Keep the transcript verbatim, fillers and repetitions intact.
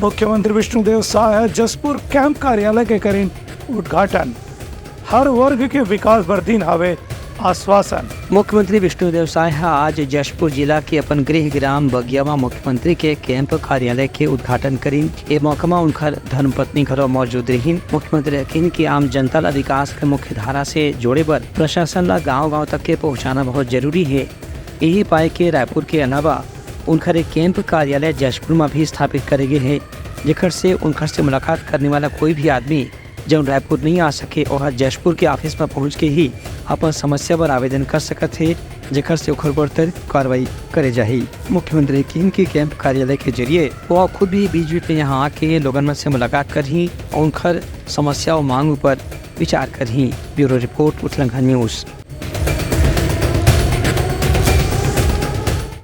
मुख्यमंत्री विष्णुदेव साय ह जशपुर कैंप कार्यालय के करिन उद्घाटन। हर वर्ग के विकास बर दिन हवे आश्वासन। मुख्यमंत्री विष्णुदेव साय ह आज जशपुर जिला के अपन गृह ग्राम बगिया म मुख्यमंत्री के कैंप कार्यालय के उद्घाटन करिन। ए मौका म उनकर धर्मपत्नी घलो मौजूद रहिन। मुख्यमंत्री ह कहिन कि आम जनता ल विकास के मुख्य धारा से जोड़े बर प्रशासन ल गांव-गांव तक के पहुंचाना बहुत जरूरी हे। यही पाय के रायपुर के अलावा उनकर एक कैंप कार्यालय जशपुर म भी स्थापित करे गे हे, जेकर से उनकर से मुलाकात करने वाला कोई भी आदमी जउन रायपुर नहीं आ सके, ओह जशपुर के ऑफिस म पहुंच के ही अपन समस्या बर आवेदन कर सकत हे, जेकर से ओखर बर त्वरित कार्रवाई करे जाही। मुख्यमंत्री किहिन कि कैंप कार्यालय के जरिए वो खुद भी बीच-बीच में यहाँ आके लोगन मन से मुलाकात करही और उनकर समस्या और मांग ऊपर विचार करही। ब्यूरो रिपोर्ट, उतलंघा न्यूज।